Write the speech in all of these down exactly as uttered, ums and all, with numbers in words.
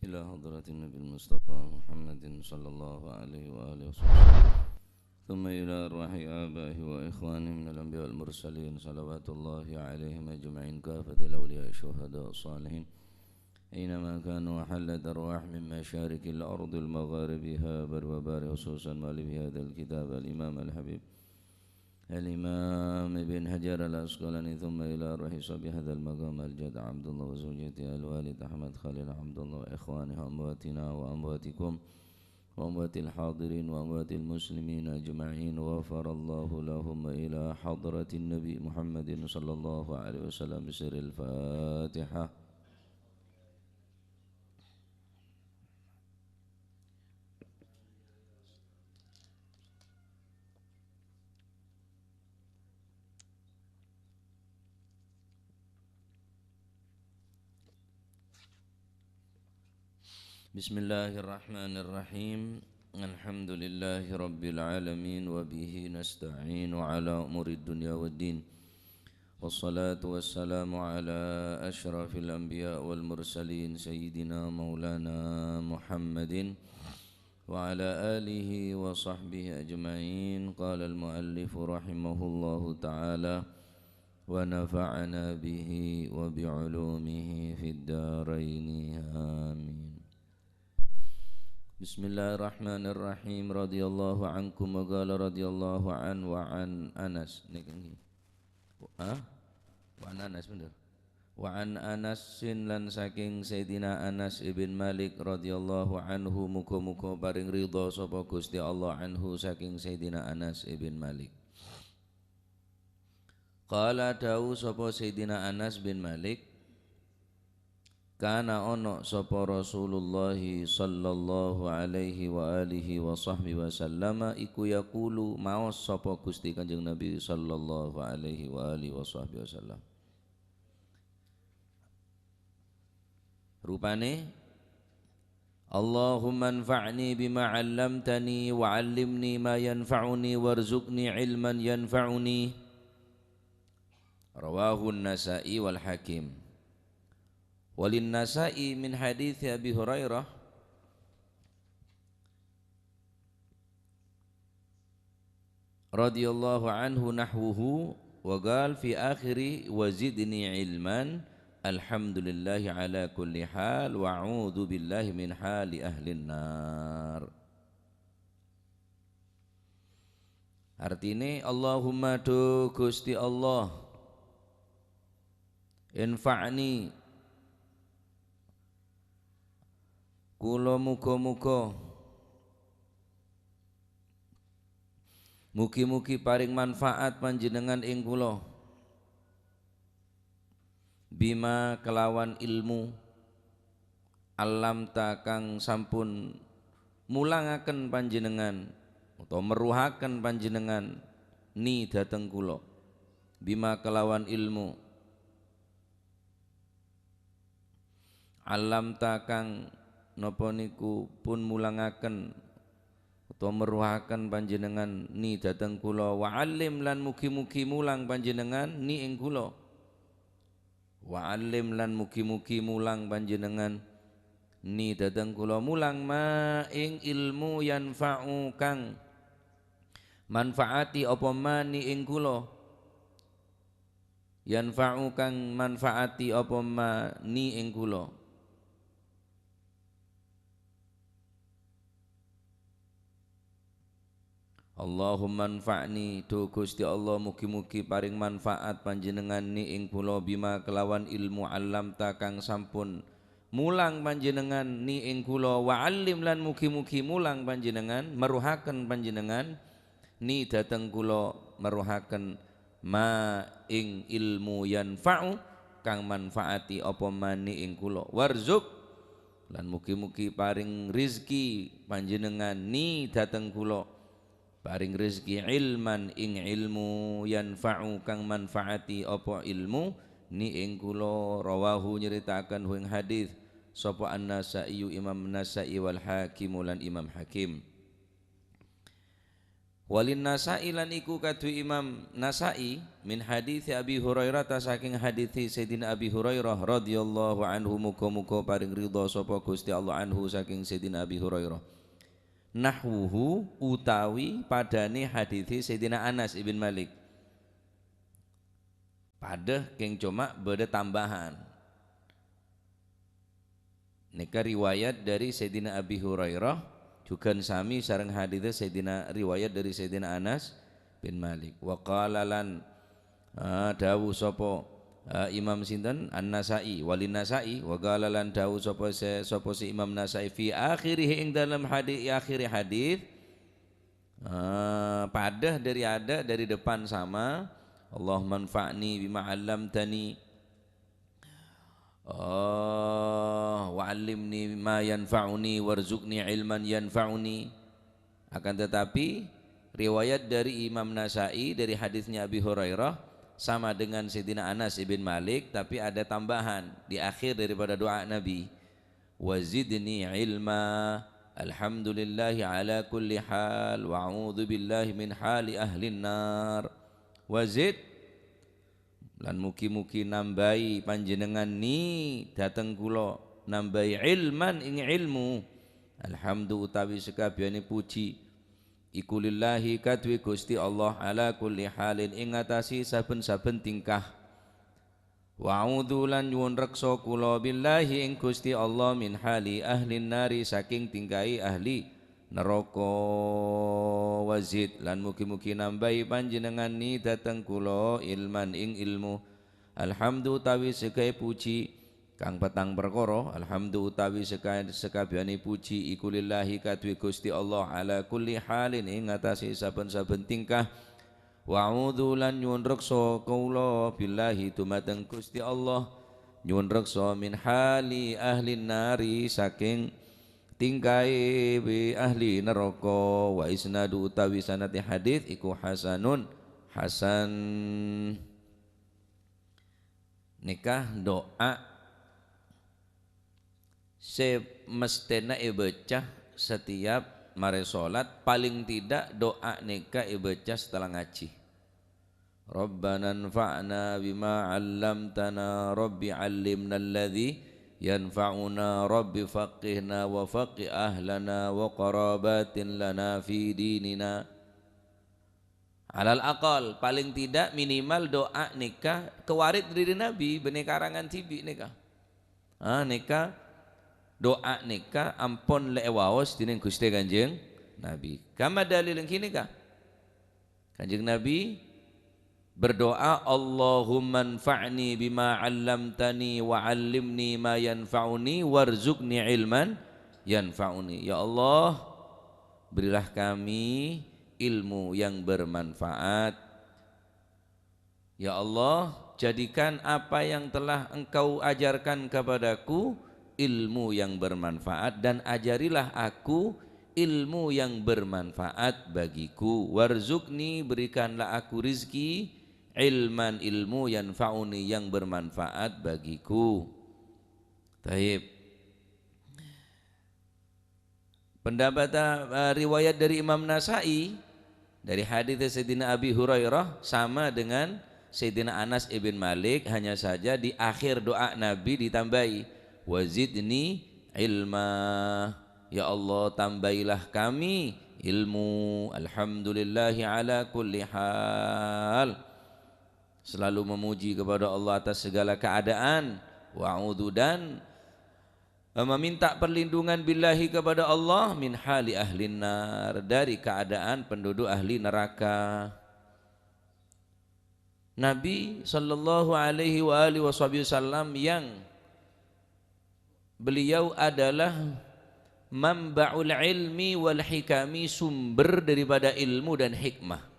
إلى حضرة النبي المصطفى محمد صلى الله عليه وآله وصحبه، ثم إلى أرواح آبائه وإخوانه من الأنبياء والمرسلين، صلوات الله عليهم أجمعين، كافة الأولياء الشهداء الصالحين، أينما كانوا، وحلت أرواح من مشارق الأرض المغاربها بر وبار، خصوصا مؤلف هذا الكتاب الإمام الحبيب الإمام ابن حجر العسقلاني، ثم إلى روح صاحب هذا المقام الجد عبد الله وزوجته الوالد أحمد خليل عبد الله وإخوانه أمواتنا وأمواتكم وأموات الحاضرين وأموات المسلمين أجمعين، غفر الله لهم، إلى حضرة النبي محمد صلى الله عليه وسلم بسر الفاتحة. بسم الله الرحمن الرحيم. الحمد لله رب العالمين، وبه نستعين على أمور الدنيا والدين. والصلاة والسلام على أشرف الأنبياء والمرسلين، سيدنا مولانا محمد وعلى آله وصحبه أجمعين. قال المؤلف رحمه الله تعالى، ونفعنا به وبعلومه في الدارين، آمين. بسم الله الرحمن الرحيم. رضي الله عنكم، وقال رضي الله عنه وعن أنس. Nèka ngghi. Ah? Wa an Anas, bhender. Wa an Anasin, lan saking Sayyidina Anas ibn Malik radhiyallahu anhu, muga-muga paring ridha sapa Gusti Allah anhu saking Sayyidina Anas ibn Malik. Qala, dawuh sapa Sayyidina Anas bin Malik, kana ono sapa Rasulullah sallallahu alaihi wa alihi wa sahbihi wa sallama iku yaqulu, maos sapa Gusti Kanjeng Nabi sallallahu alaihi wa alihi wa sahbihi wa sallam. Rupane, "Allahumma anfa'ni bima 'allamtani wa 'allimni ma yanfa'uni warzuqni 'ilman yanfa'uni." Rawahu An-Nasa'i wal Hakim. Walin Nasa'i min hadits Abi Hurairah radhiyallahu anhu nahwuhu, wa qal fi akhiri, "Wa zidni ilman, alhamdulillahi ala kulli hal, wa a'udzu billahi min hali ahlin nar." Artine, Allahumma, dhu Gusti Allah, infa'ni, kula muga-muga, mugi-mugi paring manfaat Panjenengan ing kula. Bima kelawan ilmu, 'allamta kang sampun mulangaken Panjenengan, utawa meruhaken Panjenengan, ni dhateng kula. Bima kelawan ilmu, 'allamta kang napa niku pun mulangaken utawa meruhaken Panjenengan ni dhateng kula, wa 'allim lan mugi-mugi mulang Panjenengan ni ing kula. Wa 'allim lan mugi-mugi mulang Panjenengan ni dhateng kula, mulang ma ing ilmu yanfa'u kang manfaati apa ma ni ing kula. Yanfa'u kang manfaati apa ma ni ing kula. Allahumma anfa'ni, dhu Gusti Allah, mugi-mugi paring manfaat Panjenengan ni ing kula, bima kelawan ilmu, 'allamta kang sampun mulang Panjenengan ni ing kula, wa 'allim lan mugi-mugi mulang Panjenengan, meruhaken Panjenengan ni dhateng kula, meruhaken ma ing ilmu yanfa'u kang manfaati apa ma ni ing kula. Warzuq, lan mugi-mugi paring rizki Panjenengan ni dhateng kula. Paring rizki ilman ing ilmu yanfa'u kang manfaati apa ilmu ni ing kula. Rawahu, nyeritakaken hu ing hadis sapa An-Nasa'i, Imam Nasa'i, wal Hakimu lan Imam Hakim. Walin Nasa'i, lan iku kaduwe Imam Nasa'i, min haditsi Abi Hurairah, ta saking haditsi Sayyidina Abi Hurairah radhiyallahu anhu, muga-muga paring ridha sapa Gusti Allah anhu saking Sayyidina Abi Hurairah. Nahwuhu, utawi padane haditsi Sayyidina Anas ibn Malik. Padha keng coma badha tambahan. Nèka riwayat dhâri Sayyidina Abi Hurairah, jhughân sami sareng hadits Sayyidina, riwayat dhâri Sayyidina Anas bin Malik. Wa qala lan, ah, dhâbu sapa, ah, Imam sinten? An-Nasa'i, walin Nasa'i, wa qala lan dhâbu sapa sè, sapa sè Imam Nasa'i, fi akhirih, ing dalem hadi-, akhir hadits, ah, padha dhâri adâ', dhâri depan sama, "Allahumma anfa'ni bima 'allamtani." Oh, "Wa 'allimni ma yanfa'uni warzuqni ilman yanfa'uni." Akan tetapi, riwayat dari Imam Nasa'i dari hadisnya Abi Hurairah sama dengan Sayyidina Anas ibn Malik, tapi ada tambahan di akhir daripada doa Nabi. "Wa zidni ilma. Alhamdulillahi ala kulli hal. Wa a'udzu billahi min hali ahlin nar." Wa zid Lan mugi-mugi nambai panjenengan ni dhateng kula, nambai ilman ing ilmu. Alhamdu utawi sakabehane puji iku lillahi kaduwe Gusti Allah ala kulli halin ing atase saben-saben tingkah. Wa a'udzu lan nyuwun reksa kula billahi ing Gusti Allah min hali ahlin nari saking tingkahe ahli neraka. Wa zid lan mugi-mugi nambai panjenengan ni dhateng kula ilman ing ilmu. Alhamdu utawi sekae puji kang petang perkara, alhamdu utawi seka-, sakabehane puji iku lillahi kaduwe Gusti Allah ala kulli halin ing atase saben-saben tingkah. Wa a'udzu lan nyuwun reksa kaula billahi dumateng Gusti Allah, nyuwun reksa min hali ahlin nari saking tingkahe ahli neraka. Wa isnadu utawi sanate hadis iku hasanun, hasan. Nèka doa sè mesthèna èbâca setiap marè sholat, paling tidak doa nèka èbâca setelah ngaji. "Rabbana anfa'na bima 'allamtana, Rabbi 'allimna alladzi yanfa'una, Rabbi faqqihna wa faqqih ahlana wa qarabatin lana fi dinina." Alal aqal, paling tidak minimal doa nèka kawarid dhâri Nabi, bânnè karangan dhibi' nèka. Ah, nèka, doa nèka ampon la èwaos dhinèng Ghustè Kanjeng Nabi. Kamma dalil ènggi nèka? Kanjeng Nabi berdoa, "Allahumma anfa'ni bima 'allamtani wa 'allimni ma yanfa'uni warzuqni ilman yanfa'uni." Ya Allah, berilah kami ilmu yang bermanfaat. Ya Allah, jadikan apa yang telah Engkau ajarkan kepadaku ilmu yang bermanfaat, dan ajarilah aku ilmu yang bermanfaat bagiku. Warzuqni, berikanlah aku rizki, ilman, ilmu, yanfa'uni, yang bermanfaat bagiku. Taib. Pendapat, eh, riwayat dari Imam Nasa'i, dari hadis Sayyidina Abi Hurairah, sama dengan Sayyidina Anas ibn Malik, hanya saja di akhir doa Nabi ditambahi, "Wa zidni ilma." Ya Allah, tambailah kami ilmu. Alhamdulillahi ala kulli hal. Selalu memuji kepada Allah atas segala keadaan. Wa a'udzu dan meminta perlindungan billahi kepada Allah min hali ahlin nar, dari keadaan penduduk ahli neraka. Nabi sallallahu alaihi wa alihi wasallam yang beliau adalah manba'ul ilmi wal hikami, sumber daripada ilmu dan hikmah.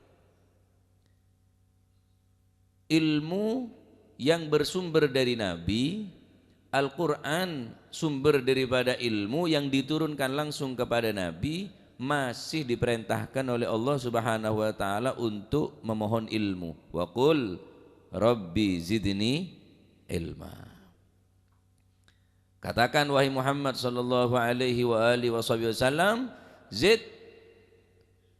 Ilmu yang bersumber dari Nabi, Al-Quran sumber daripada ilmu yang diturunkan langsung kepada Nabi, masih diperintahkan oleh Allah Subhanahu wa Ta'ala untuk memohon ilmu. "Wa qul Rabbi zidni ilma." Katakan, wahai Muhammad sallallahu alaihi wa alihi wasallam, "Zid,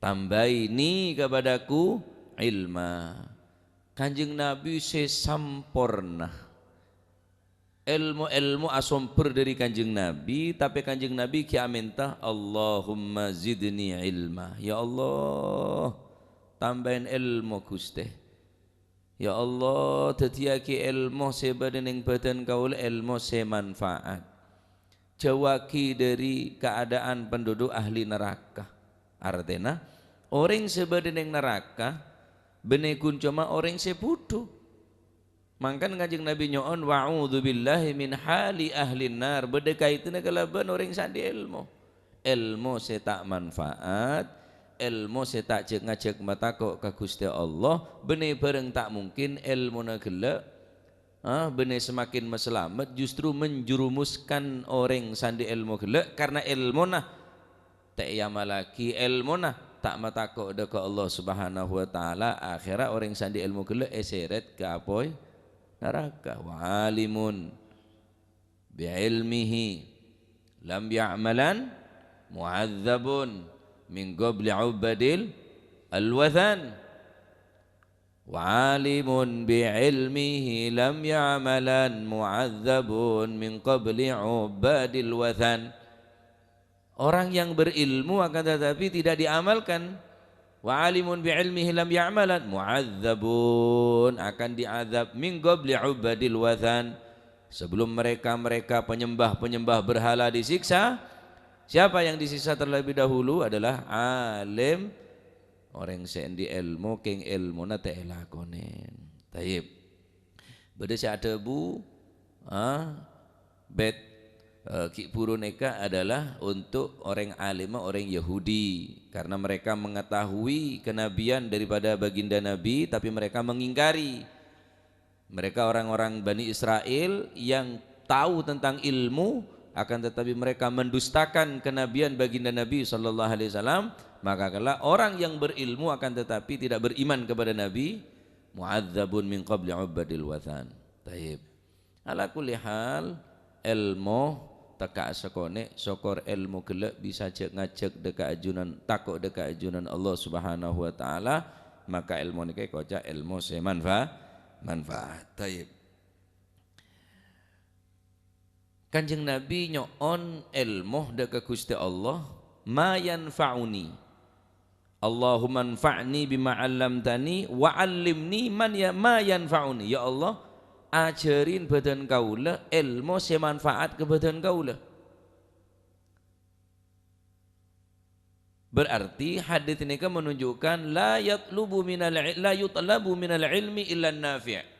"Tambaini kepadaku ilma." Kanjeng Nabi sè samporna. Èlmo-èlmo asomber dhâri Kanjeng Nabi, tapè Kanjeng Nabi ghi' amènta, "Allahumma zidni ilma." "Ya Allah, tambahin èlmo, Ghustè." "Ya Allah, dhâddhiyâghi èlmo sè bâdâ neng bâdân kaulâ èlmo sè manfaat. Jhâuwâghi dhâri kaadaan penduduk ahli naraka." Artèna, orèng sè bâdâ neng naraka bânnè ghun coma orèng sè budhu. Mangkana Kanjeng Nabi nyo'on, "Wa'udzubillahi min hali ahlin nar." Bâdâ kaètanna kalabân orèng sè andi' èlmo. Èlmo sè ta' manfaat, èlmo sè ta' jhâk-ngajhâk matako' ka Ghustè Allah, bânnè bhârâng ta' mungkin èlmona ghellâ', ah, bânnè semakin masalamet, justru menjerumuskan orèng sè andi' èlmo ghellâ', karna èlmona ta' èamallaghi, èlmona ta' matako' dhâ' ka Allah Subhanahu wa Ta'ala, akhèrra orèng sè andi' èlmo ghellâ' èsèrèt ka apoy naraka. "Wa alimun bi ilmihi lam ya'malan mu'adzabun min qabli ubadil alwathan." "Wa alimun bi ilmihi lam ya'malan mu'adzabun min qabli ubadil wathan." Orang yang berilmu akan tetapi tidak diamalkan. "Wa alimun bi ilmihi lam ya'malan mu'adzabun," akan diazab, "min qabli ubadil wathan." Sebelum mereka-mereka penyembah-penyembah berhala disiksa, siapa yang disiksa terlebih dahulu adalah alim, orèng sè andi' èlmo, kèng èlmona ta' èlakonè. Tayyib. Bâdâ sè adhâbu, ah, bait, eh, ghi' bhuru nèka adalah untuk orèng alimma orèng Yahudi, karena mereka mengetahui kenabian daripada baginda Nabi, tapi mereka mengingkari. Mereka orang-orang Bani Israel yang tahu tentang ilmu, akan tetapi mereka mendustakan kenabian baginda Nabi sallallahu alaihi wasallam, maka kelak orang yang berilmu akan tetapi tidak beriman kepada Nabi, mu'adzabun min qabli ubadil wathan. Tayyib. Ala kulli hal, èlmo tekka'a sakonè', sokor èlmo ghellâ' bisa jhâk-ngajhâk dhâ' ka ajunan, tako' dhâ' ka ajunan Allah Subhanahu wa Ta'ala, maka èlmo nèka èkoca' èlmo sè manfa-, manfaat. Tayyib. Kanjeng Nabi nyo'on èlmo dhâ' ka Ghustè Allah, "Ma yanfa'uni. Allahumma anfa'ni bima 'allamtani wa 'allimni man ya-, ma yanfa'uni." Ya Allah, ajhârin bâdân kaulâ èlmo sè manfaat ka bâdân kaulâ. Berarti hadits nèka menunjukkan la yatlubu minal i-, la yutlabu minal ilmi illa nafi'.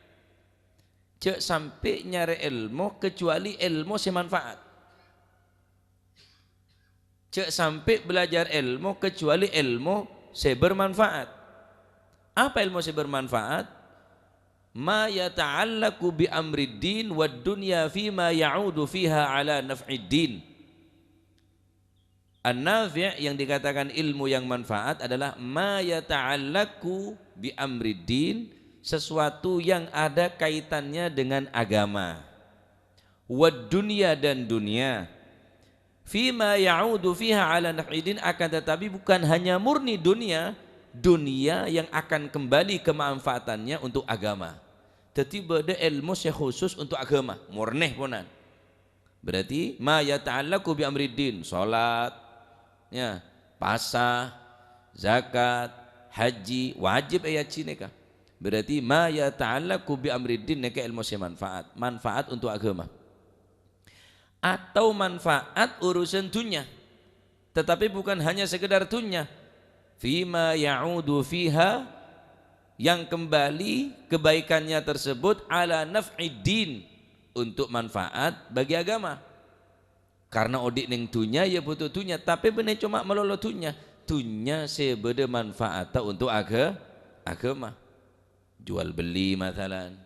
Jhâ' sampè' nyarè èlmo kecuali èlmo sè manfaat. Jhâ' sampè' belajar èlmo kecuali èlmo sè bermanfaat. Apa èlmo sè bermanfaat? Ma yata'allaqu bi amrid din wad dunya fima ya'udu fiha ala naf'id din. An-nafi' yang dikatakan ilmu yang manfaat adalah ma yata'allaqu bi amrid din, sesuatu yang ada kaitannya dengan agama. Wad dunya, dan dunia. Fima ya'udu fiha ala naf'id din, akan tetapi bukan hanya murni dunia, dunia yang akan kembali kemanfaatannya untuk agama. Dhâddhi bâdâ èlmo sè khusus untuk agama, murni ponan. Berarti ma yata'allaqu bi amrid din, salat, ya, pasa, zakat, haji, wajib èhaji nèka. Berarti ma yata'allaqu bi amrid din nèka èlmo sè manfaat, manfaat untuk agama. Atau manfaat urusan dunya. Tetapi bukan hanya sekedar dunya. Fima ya'udu fiha, yang kembali kebaikannya tersebut ala naf'id din, untuk manfaat bagi agama. Karena odi' neng dunya ya butuh dunya, tapè bânnè coma malolo dunya. Dunya sè bâdâ manfaatta untuk aga-, agama. Jual beli masalan.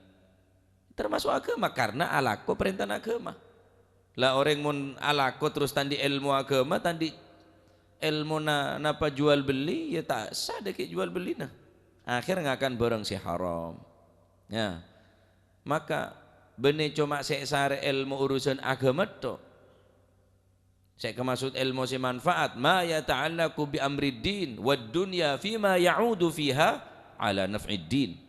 Termasuk agama, karena alako parèntana agama. La orèng mon alako terros ta' andi' èlmo agama, ta' andi' èlmona napa jual beli, ya ta' sah dhâggi' jual bellina. Akhèr ngakan bârâng sè haram. Ya. Maka bânnè coma sè èsarè èlmo urusan agama tok. Sè èkamaksod èlmo sè manfaat, ma yata'allaqu bi amriddin wad dunya fima ya'udu fiha ala naf'iddin.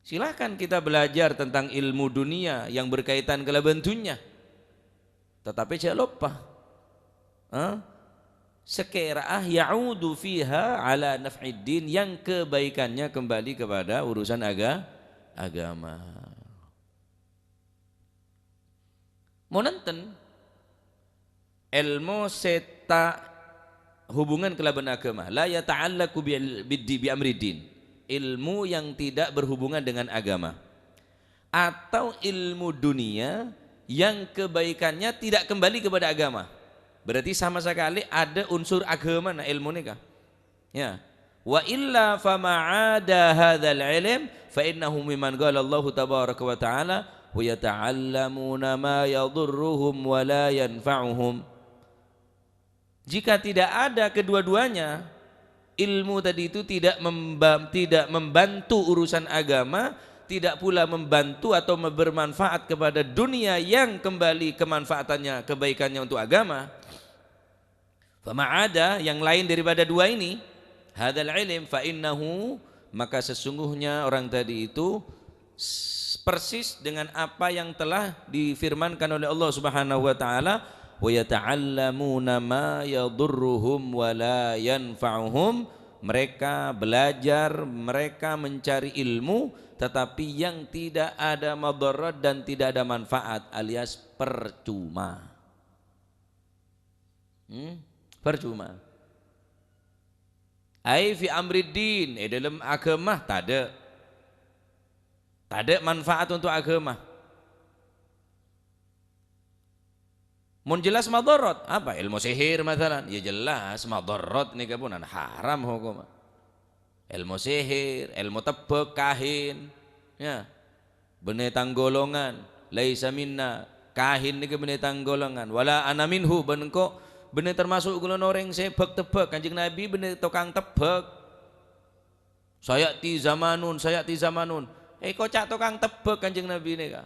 Silakan kita belajar tentang ilmu dunia yang berkaitan kalabân dunnya. Tetapi jhâ' loppa, eh, sakèra'a ya'udu fiha ala naf'iddin, yang kebaikannya kembali kepada urusan aga-, agama. Mon enten, èlmo sè ta' hubungan kalabân agama, la yata'allaqu bil, biddi-, bi amriddin, ilmu yang tidak berhubungan dengan agama, atau ilmu dunia yang kebaikannya tidak kembali kepada agama, berarti sama sekali ada unsur agamana èlmo nèka. Ya. Wa illa fama ada hadzal ilm fa innahu mimman qala Allahu tabaraka wa ta'ala, "Wa yata'allamuna ma yadhurruhum wa la yanfa'uhum." Jika tidak ada kedua-duanya, ilmu tadi itu tidak memba-, tidak membantu urusan agama, tidak pula membantu atau me-, bermanfaat kepada dunia yang kembali kemanfaatannya, kebaikannya untuk agama, fama ada, yang lain daripada dua ini, hadzal ilm, fa innahu, maka sesungguhnya orang tadi itu s-, persis dengan apa yang telah difirmankan oleh Allah Subhanahu wa taala, "Wa yata'allamuna ma yadhurruhum wa la yanfa'uhum." Mereka belajar, mereka mencari ilmu, tetapi yang tidak ada madarat dan tidak ada manfaat, alias percuma. Hmm? Percuma. Ai fi amriddin, è dâlem agama, tadâ'. Tadâ' manfaat untuk agama. Mon jelas madharat, apa? Èlmo sihir, masalan. Ya jelas, madharat nèka pon haram hokomma. Èlmo sihir, èlmo tebbhâk, kahin. Ya. Bânnè tang golongan, laisa minna. Kahin nèka bânnè tang golongan. Wala ana minhu, bân engko' bânnè termasuk golongan orèng sè bhâk-tebbhâk. Kanjeng Nabi bânnè tokang tebbhâk. "Sayati zamanun, sayati zamanun." Èkoca' tokang tebbhâk Kanjeng Nabi nèka.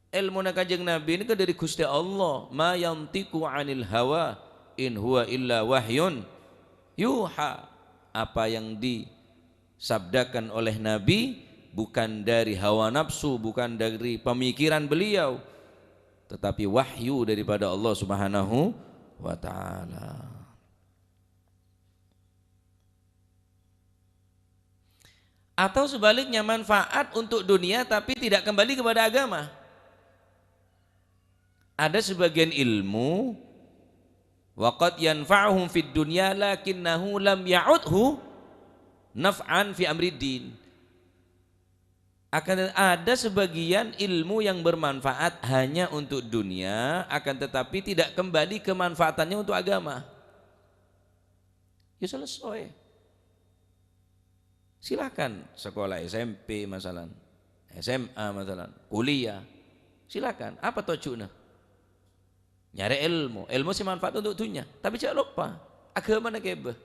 Èlmona Kanjeng Nabi nèka dâri Ghustè Allah, "Ma yantiqu 'anil hawa, in huwa illa wahyun yuha." Apa yang disabdakan oleh Nabi bukan dari hawa nafsu, bukan dari pemikiran beliau, tetapi wahyu daripada Allah Subhanahu wa taala. Atau sebaliknya, manfaat untuk dunia tapi tidak kembali kepada agama. Ada sebagian ilmu, "Wa qad yanfa'uhum fid dunya lakinnahu lam ya'udhu naf'an fi amriddin." Akan ada sebagian ilmu yang bermanfaat hanya untuk dunia, akan tetapi tidak kembali kemanfaatannya untuk agama. Ya selesai. Silakan sekolah S M P masalan, S M A masalan, kuliah. Silakan. Apa tojjhuna? Nyarè èlmo. Èlmo sè manfaat untuk dunya. Tapè jhâ' loppa, agamana kèbâ.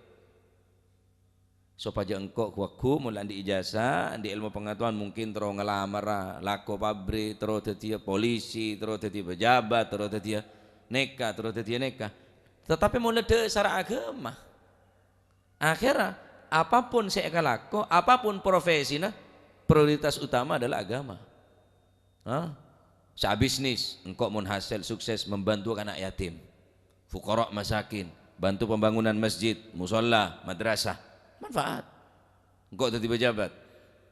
Sopajâ engko' ghu-lagghu mon la andi' ijazah, andi' èlmo pangataowan, mungkin terro ngalamara, lako pabrik, terro dhâddhiyâ polisi, terro dhâddhiyâ pejabat, terro dhâddhiyâ nèka, terro dhâddhiyâ nèka. Tetapi mon la dhâsarra agama, akhèrra apapun sè èkalako, apapun profesina, prioritas utama adalah agama. Hah? Sè abisnis, engko' mon hasèl sukses membantu anak yatim, fuqara masakin, bantu pembangunan masjid, musholla, madrasah. Manfaat. Engko' dhâddhi pejabat,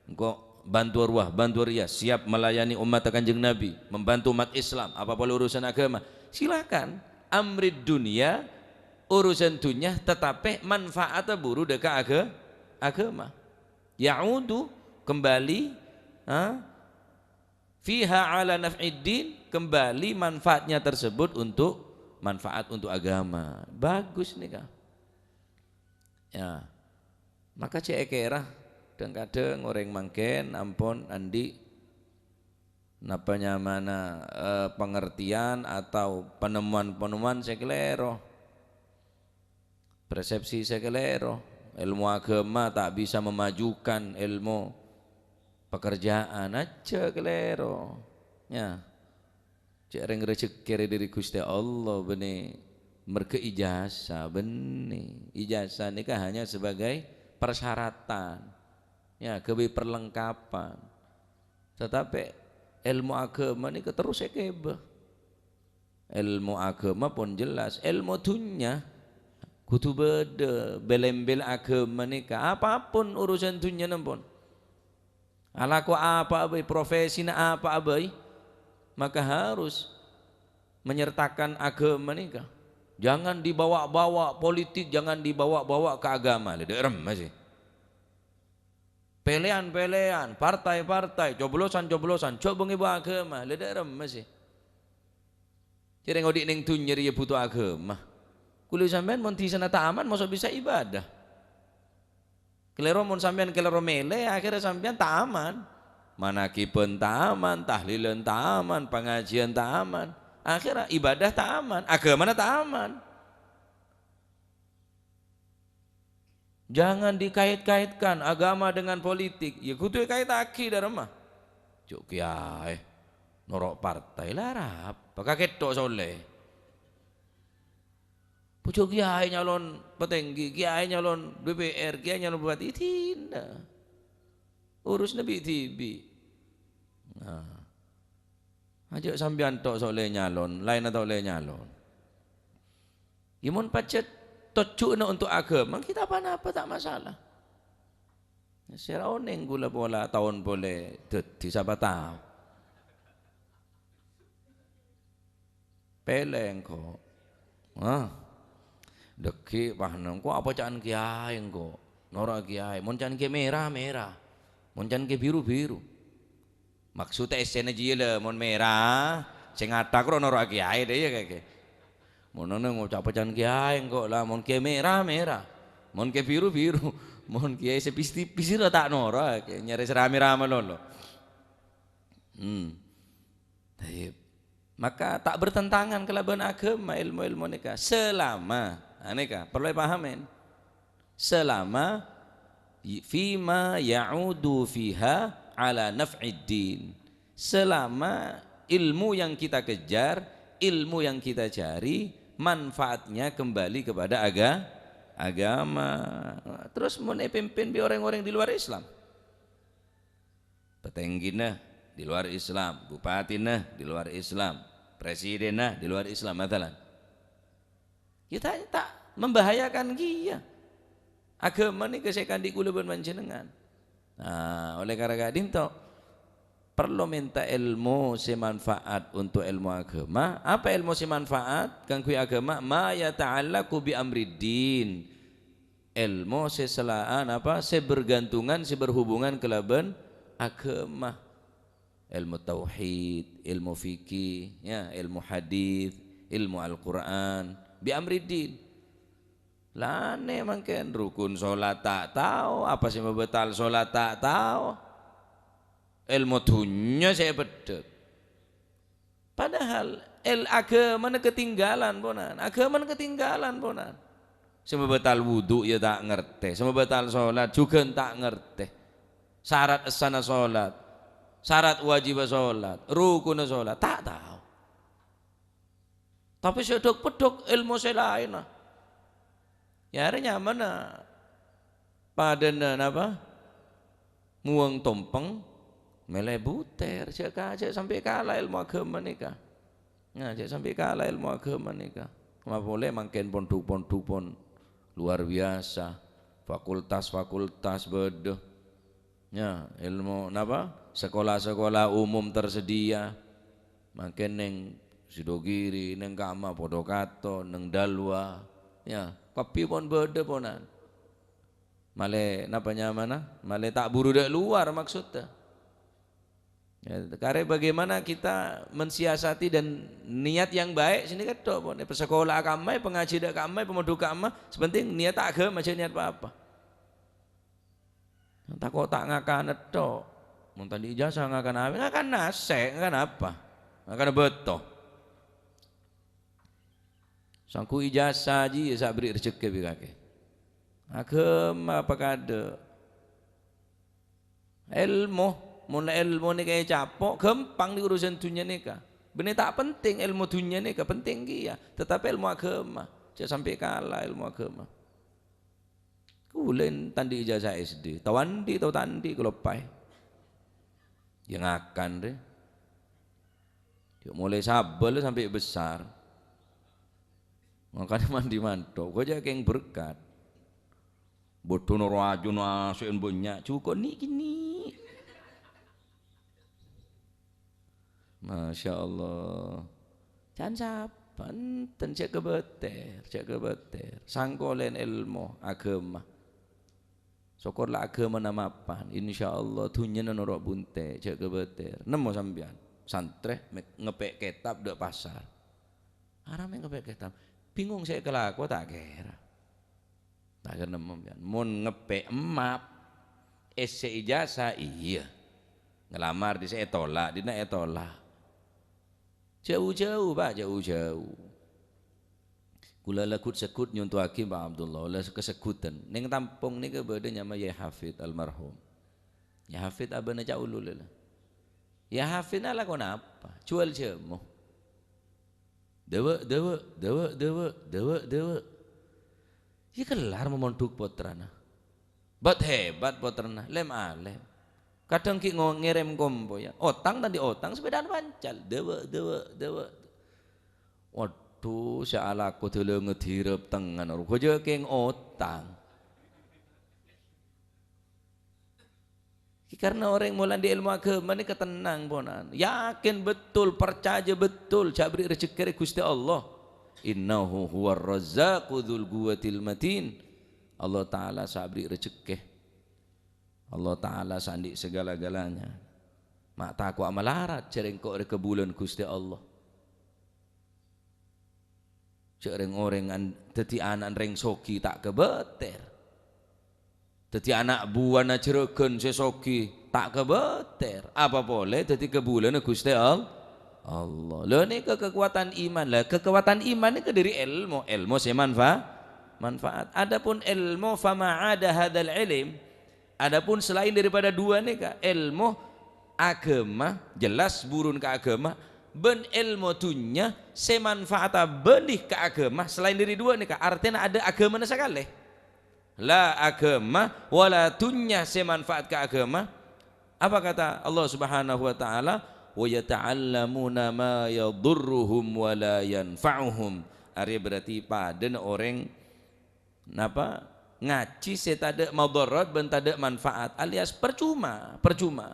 engko' bantu arwah, bantu ria, siap melayani umat Kanjeng Nabi, membantu umat Islam, apa polè urusan agama. Silakan. Amrid dunya, urusan dunya, tetapi manfaat buru dâ' ka aga-, agama. Ya'udu, kembali, ha? Fiha ala naf'iddin, kembali manfaatnya tersebut untuk manfaat untuk agama. Bagus nèka. Ya. Maka cè' èkèra, dhâng-kadhâng orèng mangkèn ampon andi' napa nyamana, eh, pengertian atau penemuan-penemuan sè kalèro. Persepsi sè kalèro, èlmo agama ta' bisa memajukan èlmo pekerjaan, ajjhâ' kalèro. Ya. Cè' rèng rejekkè rè dhâri Ghustè Allah, bânnè merghâ ijazah, bânnè. Ijazah nèka hanya sebagai persyaratan, ya, ghâbây perlengkapan. Tatapè èlmo aghâma nèka terros èkèbâ. Èlmo aghâma pon jelas, èlmo dhunnya kodhu bâdâ, bel-embel aghâma nèka, apapun urusan dhunnyana pon. Alako apa'a bhâi, profesina apa'a bhâi, maka harus menyertakan aghâma nèka. Jangan dibawa-bawa politik, jangan dibawa-bawa ke agama. Lè, dâ' remma sè. Pèlèyan-pèlèyan, partai-partai, coblosan-coblosan, jhâ' bângèbâ aghâma. Lè, dâ' remma sè. Jhârèng odi' neng dhunnya rèya bhuto aghâma. Kulâ sampèyan mon dhisana ta' aman, mosok bisa ibadah? Kalèro mon sampèyan kalèro mèlè, akhirnya sampèyan ta' aman. Manakiban ta' aman, tahlilan ta' aman, pangajiân ta' aman. Akhirnya ibadah ta' aman, aghâmana ta' aman. Jangan dikait-kaitkan agama dengan politik. Ya, kodhu èkaitaghi dâ' remma. Jhâ' kèyaè, noro' partai, la arapa? Kakètto' solè. Pojhâ kèyaè nyalon patèngghi, kèyaè nyalon D P R, kèyaè nyalon bupati, dinah. Urusna bi'-dhibi'. Nah. Ajâ' sampèyan tok sè ollè nyalon, laènna ta' ollè nyalon. Yâ, mon pajhât tojjhuna untuk aghâma, kita pa-napa ta' masalah. Sè ra onèng ghulâ pola taon polè dhâddhi, sapa tao. Pèlè engko'. Hah? Dhâggi' pa engko' apa ca'an kèyaè engko'. Noro' kèyaè. Mon ca'an kèyaè mèra, mèra. Mon ca'an kèyaè biru, biru. Maksudda essèna jiyâ la, mon mèra, sè ngathak ro noro' kèyaè dâ' iyâ kèyaè. Mon ana ngoca' apa ca'an kèyaè engko' la, mon kèyaè mèra, mèra. Mon kèyaè biru, biru. Mon kèyaè sè pis-tipis ra ta' noro', kèyaè nyarè sè rame-rame lolo. Hmm. Tayyib. Maka ta' bertentangan kalabân aghâma èlmo-èlmo nèka. Selama, nah, nèka parlo èpahamè. Selama y-, fima ya'udu fiha ala naf'id din. Selama ilmu yang kita kejar, ilmu yang kita cari, manfaatnya kembali kepada aga-, agama. Terros mon èpimpin bi' orèng-orèng di luar Islam. Patèngghina di luar Islam, bupatina di luar Islam, presidenna di luar Islam, masalan. Kita ta' membahayakan kèya. Aghâma nèka sè èkaandi' kaulâ bân panjhennengngan. Nah, oleh karena ka'dinto, parlo mènta èlmo sè manfaat untuk èlmo aghâma. Apa èlmo sè manfaat kaangghuy aghâma? Ma yata'allaqu bi amriddin. Èlmo sè sèlaan apa? Sè bergantungan, sè berhubungan kalabân aghâma. Èlmo tauhid, èlmo fikih, ya, èlmo hadits, èlmo Al-Qur'an, bi amriddin. Lanè mangkèn rukun solat ta' tao, apa sè mabatal solat ta' tao. Èlmo dhunnya sè èpeddhâk. Padahal el-, aghâmana ketinggalan, ponan. Aghâmana ketinggalan, ponan. Sè mabatal wudu ya ta' ngartè, sè mabatal solat jhughân ta' ngartè. Sarat essana solat, sarat wajibba solat, rukunna solat, ta' tao. Tapè sè dhâk-peddhâk èlmo sè laènna. Ya, arè nyamana padâna napa? Muwâng tompèng, mèlè butèr, jhâ' ka-, jhâ' sampè' kala èlmo aghâma nèka. Nah, jhâ' sampè' kala èlmo aghâma nèka. Mapolè mangkèn pondhuk-pondhuk pon luar biasa, fakultas-fakultas bâdâ. Ya, èlmo napa? Sekolah-sekolah umum tersedia. Mangkèn neng Sidogiri, neng Kama, Podokato, neng Dalwa. Ya, kabbhi pon bâdâ ponan. Malè napa nyamana? Malè ta' buru dâ' luar maksudda. Ya, karè bagaimana kita mensiasati dan niat yang baik sini kan tok, pon. Èpasakola ka'emma, èpangajhi dâ' ka'emma, èpamondhuk ka'emma, sè penting niat aghâma, jhâ' niat pa-apa. Tako' ta' ngakan tok. Mon tadâ' ijazah ngakan apa? Ngakan nasè', ngakan apa? Ngakan bâto. Sangghu ijazah jiyâ sè aberri' rejekkè bi' kakè. Aghâma apa kadâ'? Èlmo, mon la èlmo nèka ècapo', ghâmpang dhi urusan dhunnya nèka. Bânnè ta' penting èlmo dhunnya nèka, penting kèya, tetapi èlmo aghâma, jhâ' sampè' kala èlmo aghâma. Kaulâ èn-, ta' andi' ijazah S D, tao andi', tao ta' andi', kaloppaè. Yâ ngakan rè. Yâ molaè sabâl sampè' besar. Ngakan mandi-mandi, kok jhâ' kèng berkat. Bâdâna rajâna asè'en bânnya', jhuko' nè'-kènè'. Masya Allah. Can sapa? Enten, jhâ' kabâtèr, jhâ' kabâtèr. Sangkolèn èlmo aghâma. Sokor la aghâmana mapan, insyaallah dhunnyana noro' bunte', jhâ' kabâtèr. Nemmo sampèyan, santrè me-, ngepè' kètab dâ' pasar. Arapa me' ngepè' kètab? Bingung sè èkalako ta' kèra. Ta' kèra nemmo sampèyan. Mon ngepè' map, essè ijazah, iyâ. Ngelamar dhisè' ètolak, dinna' ètolak. Jhâu-jhâu, Pak, jhâu-jhâu. Kaulâ la ghut-segghut nyontowaghi Pak Abdullah, la kasegghudhân. Neng Tampong nèka bâdâ nyama Yai Hafid almarhum. Yai Hafid abâna Ca'ulul la. Yai Hafid nalako napa? Juwâl jhâmo. Dâwâ', dâwâ', dâwâ', dâwâ', dâwâ', dâwâ'. Yâ kellar mamondhuk pottrana. Bât-hebat pottrana, lem-alem. Kadhâng ghi' ngo-, ngèrèm kompoyya. Otang ta' andi' otang, sepèdana pancal. Dâwâ', dâwâ', dâwâ'. Waduh, sè alako dâlângnga dhirep tengngan, rowa jhâ' kèng otang. Karena orèng mola andi' èlmo aghâma nèka tennang, ponan. Yakin betul, parcajâ betul, jhâ' aberri' rejekkè rè Ghustè Allah. "Innahu huwar razzaqu dzul quwwatil matin." Allah Ta'ala sè aberri' rejekkè. Allah Ta'ala sè andi' segala-galanya. Ma' tako' malarat, jhâ' rèng ko' rè kabulâna Ghustè Allah. Jhâ' rèng-orèng an-, dhâddhi ana'na rèng soghi ta' kabâtèr. Dhâddhi ana' buwâna jhârâghân sè soghi ta' kabâtèr. Apa polè dhâddhi kabulâna Ghustè All-, Allah. Lha nèka kakowadhân iman. Lah, kakowadhân iman nèka dâri èlmo, èlmo sè manfa-, manfaat. Adapun èlmo fama ada hadzal ilm, Adapun selain daripada duwâ nèka, èlmo aghâma, jelas burun ka aghâma, bân èlmo dhunnya sè manfaata bâli ka aghâma, selain dâri duwâ nèka, artèna adâ' aghâmana sakalè. La aghâma, wala dhunnya sè manfaat ka aghâma. Apa kata Allah Subhanahu wa Ta'ala? "Wa yata'allamuna ma yadhurruhum wa la yanfa'uhum." Arèya berarti padâna orèng Napa? Ngajhi sè tadâ' madharat bân tadâ' manfaat, alias parcoma, parcoma.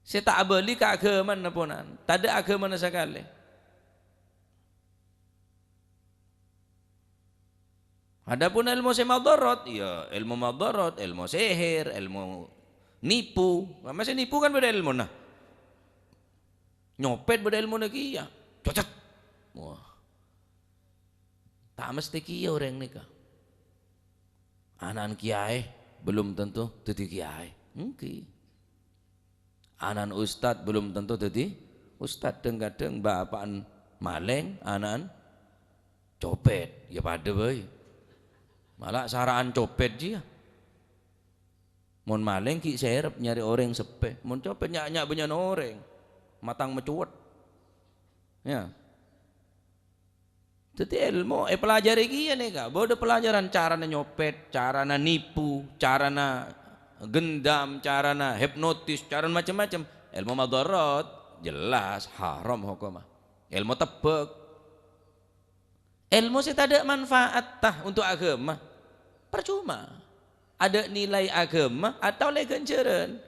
Sè ta' abâli ka aghâmana ponan, tadâ' aghâmana sakalè. Adapun èlmo sè madharat, ya èlmo madharat, èlmo sèhèr, èlmo nipu. Masa nipu kan bâdâ èlmona. Nyopèt bâdâ èlmona kèya. Cocet. Wah. Ta' mestè kèya orèng nèka. Ana'na kèyaè belum tentu dhâddhi kèyaè. Èngghi. Ana'na ustad belum tentu dhâddhi ustad. Dhâng-kadhâng bapa'na malèng, ana'na copèt. Ya padâ bhâi. Mala sara'an copèt jiyâ. Mon malèng ghi' sèrep nyarè orèng seppè. Mon copèt nya'-nya' bânnya'na orèng. Matang macowet. Ya. Dhâddhi èlmo èpelajari kèya nèka, bâdâ pelajaran carana nyopèt, carana nipu, carana gendam, carana hipnotis, carana macem-macem. Èlmo madharat, jelas haram hokomma. Èlmo tebbhâk. Èlmo sè tadâ' manfaatta untuk aghâma, parcoma. Adâ' nilai aghâma atau lè ghânjhârân.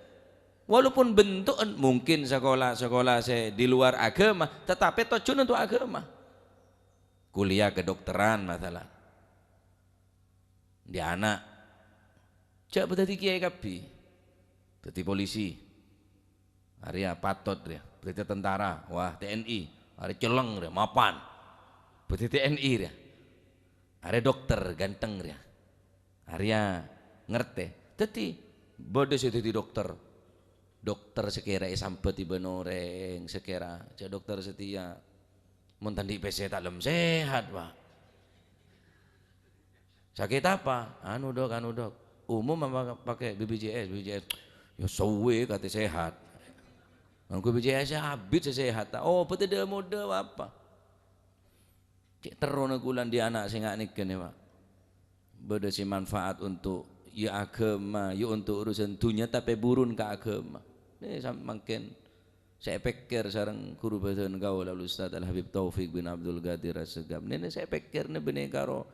Walaupun bentu'en mungkin sakola-sakola sè di luar aghâma, tetapi tojjhuna untuk aghâma. Kuliah kedokteran, masalan. Di ana'. Jhâ' bâdâddhi kèyaè kabbhi. Dhâddhi polisi. Arèya patot rèya. Bâdâddhi tentara. Wah, T N I. Arèya celleng rèya, mapan. Bâdâddhi T N I rèya. Arèya dokter, ganteng rèya. Arèya ngartè. Dhâddhi, bâdâ sè dhâddhi dokter. Dokter sè kèra èsambhât bân orèng, sè kèra, jhâ' dokter satèya. Mon ta' andi' pèssè ta' lem sehat, Pak. Sakit apa? Anu, Dok, anu, Dok. Umum apa pakai B P J S? B P J S. Ya, sowè katè sehat. Mangko B P J S abit sè sehat, ta'? Oh, bâdâ dâ-modâ apa? Cè' terrona kaulâ andi' ana' sè nga' nèka nè, Pak. Bâdâ sè manfaat untuk, ya, aghâma, ya, untuk urusan dhunnya, tapè burun ka aghâma. Nè, sam-, mangkèn sè èpèkkèr sareng ghuru bhâdhân kaulâ, Al-Ustadz Al-Habib Taufik bin Abdul Qadir Assegaf. Nè, nè, sè èpèkkèr nè bânnè karo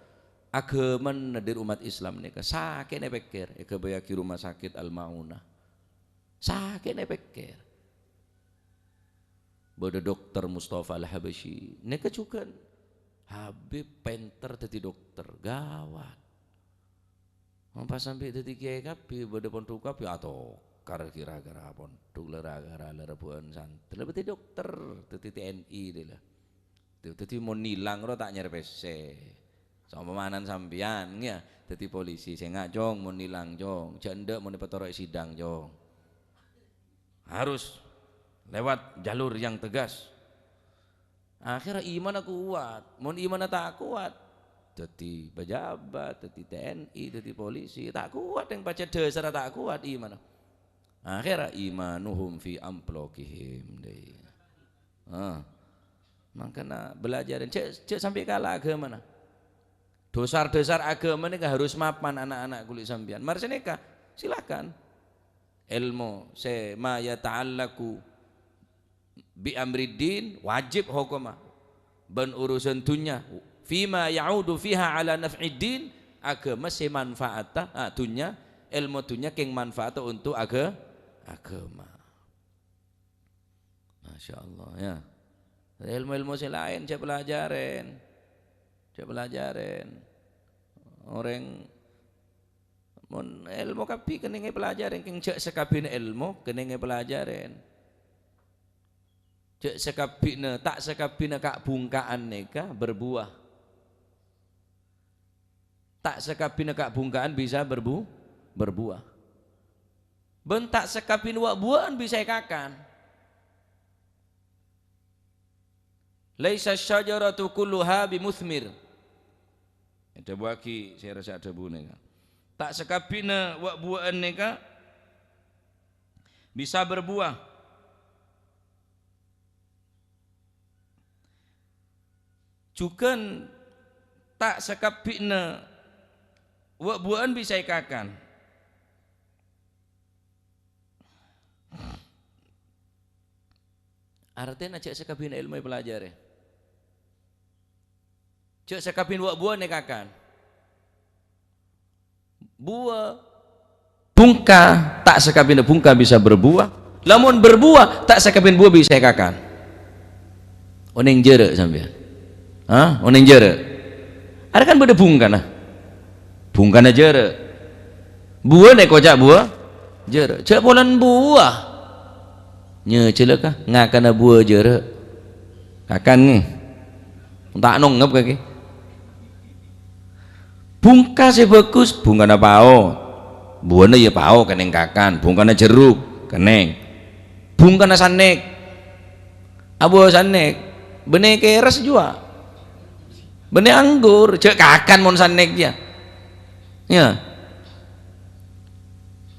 aghâmana dhâri umat Islam nèka. Sakè'na èpèkkèr, èghâbâyyaghi Rumah Sakit Al-Maunah. Sakè'na èpèkkèr. Bâdâ Dokter Mustafa Al-Habasyi. Nèka jhughân Habib pènter dhâddhi dokter. Gawat. Mon pas sambi dhâddhi kèyaè kabbhi, bâdâ pondhuk kabbhi, atokar ghârâ-ghârâ pondhuk, la ghârâ-ghârâ la rebbhuwân santrè. La dhâddhi dokter, dhâddhi T N I dhâ la. Dhâddhi mon ilang ro ta' nyarè pèssè. Saompamana sampèyan, ya, dhâddhi polisi, sènga', Cong, mon ilang, Cong. Jhâ' endâ' mon èpatoro'è sidang, Cong. Harus lewat jalur yang tegas. Akhirnya imanna kuat. Mon imanna ta' kuat, dhâddhi pejabat, dhâddhi T N I, dhâddhi polisi, ta' kuat, yang paja dhâsarra ta' kuat imanna. Akhirnya imanuhum fi amlaqihim, dai. Ah. Mangkana belajarin, cè', cè' sampai kala aghâmana. Dhâsar-dhâsar aghâma nèka harus mapan ana'-ana' kulâ sampèyan. Mara sanèka, silakan. Èlmo sè ma yata'allaqu bi amriddin, wajib hokomma. Bân urusan dhunnya, fima ya'udu fiha ala naf'iddin, aghâma sè manfaata, ah, dhunnya, èlmo dhunnya kèng manfaata untuk agha-, aghâma. Masya Allah, ya. Èlmo-èlmo sè laèn, cè' pelajarin. Cè' pelajarin. Orèng, mon èlmo kabbhi kennèng èpelajarin, kèng jhâ' sakabbhina èlmo kennèng èpelajarin. Jhâ' sakabbhina, ta' sakabbhina ka'-bhungka'an nèka berbuah. Ta' sakabbhina ka'-bhungka'an bisa berbu-, berbuah. Bân ta' sakabbhina wa'-buwa'an bisa èkakan. "Laisa syajaratu kulluha bimuthmir." Èdhâbuwâghi sè rassa dhâbu nèka. Ta' sakabbhina wa'-buwa'an nèka bisa berbuah. Jhughân ta' sakabbhina wa'-buwa'an bisa èkakan. Artèna jhâ' sakabbhina èlmo èpelajarè. Jhâ' sakabbhina wa'-buwa'an èkakan. Buwâ. Bhungka, ta' sakabbhina bhungka bisa berbuah. Lamon berbuah, ta' sakabbhina buwâ bisa èkakan. Onèng jârâ' sampèyan? Hah? Onèng jârâ'? Arèya kan bâdâ bhungkana. Bhungkana jârâ'. Buwâna èkoca' buwâ jârâ'. Jhâ' polana buwâ. Nyèjhâlâ ka, ngakana buwâ jârâ'. Kakan, ngghi. Ta' nongngep kakè. Bhungka sè bhâghus, bhungkana pao. Buwâna ya pao kennèng kakan, bhungkana jerruk, kennèng. Bhungkana sanèk. Abuwâ sanèk, bânnè kèrès juwâ. Bânnè anggur, jhâ' kakan mon sanèk, ya. Ya.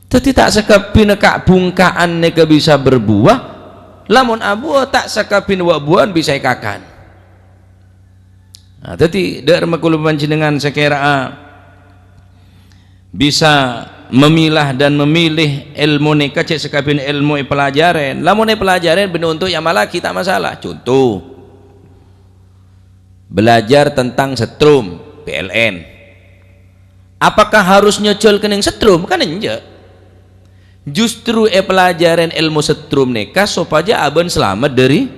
Dhâddhi ta' sakabbhina ka'-bhungka'an nèka bisa berbuah, lamon abuwâ ta' sakabbhina wa'-buwâ'ân bisa èkakan. Nah, dhâddhi, dhâ' remma kaulâ panjhennengngan sakèra'a bisa memilah dan memilih èlmo nèka jhâ' sakabbhina èlmo èpelajarè. Lamon èpelajarè bânnè onto' èamallaghi, ta' masalah. Conto, belajar tentang setrum, P L N. Apakah harus nyèjhâl kennèng setrum? Kan enjâ'. Justru èpelajarè èlmo setrum nèka sopajâ abâ'na salamet dhâri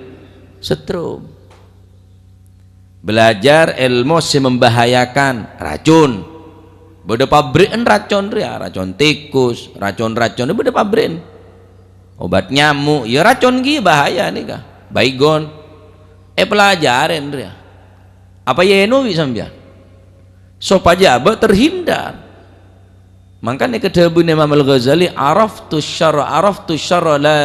setrum. Belajar èlmo sè membahayakan, racun. Bâdâ pabrè'na racun rèya, racun tikus, racun-racun, bâdâ pabrè'na. Obat nyamuk, ya racun ghi bahaya nèka. Baygon. Èpelajarè rèya. Apa èyènom bi' sampèyan? Sopajâ abâ' terhindar. Mangkana kadhâbuna Imam Al-Ghazali, "Araftu syarra, araftu syarra la,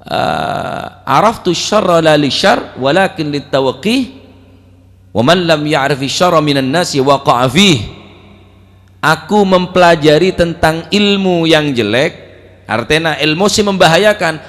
eh, araftu syarra la li syarr, walakin lit tawaqi, wa man lam ya'rifi syarra minan nasi waqa'a fih." Aku mempelajari tentang ilmu yang jelek, artèna èlmo sè membahayakan,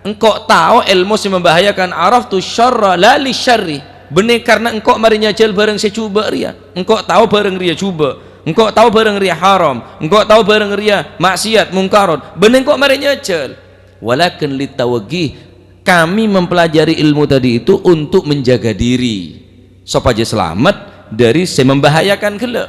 Engko' tao èlmo sè membahayakan, araftu syarra la li syarri. Bânnè karna engko' marè nyajhâl bhârâng sè jhubâ' rèya. Engko' tao bhârâng rèya jhubâ'. Engko' tao bhârâng rèya haram. Engko' tao bhârâng rèya maksiat, mungkarat. Bânnè engko' marè nyajhâl. Walakin litawaghi, kami mempelajari ilmu tadi itu untuk menjaga diri, sopajâ salamet dâri sè membahayakan ghellâ'.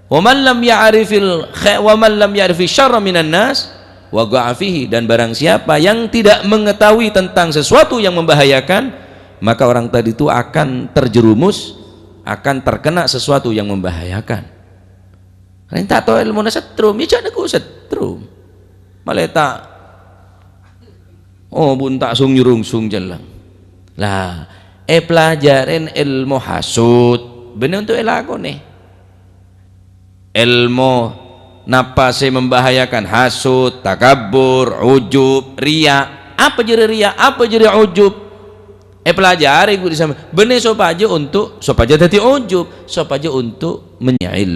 "Wa man lam ya'rifil kha-, wa man lam ya'rifi syarra minan nas, waqa'a fihi." Dan barang siapa yang tidak mengetahui tentang sesuatu yang membahayakan, maka orang tadi itu akan terjerumus, akan terkena sesuatu yang membahayakan. Rèng ta' tao èlmona setrum, ya jhâ' neggu' setrum. Malè ta', oh, bun ta' sung-nyurungsung jhâlân. Lah, èpelajarè èlmo hasut, bânnè untuk èlakonè. Èlmo napa sè membahayakan? Hasut, takabbur, ujub, riya'. Apa jârèya riya'? Apa jârèya ujub? Èpelajarè ghu' dhi' sampèyan. Bânnè sopajâ untuk, sopajâ dâddhi ujub, sopajâ untuk menyail.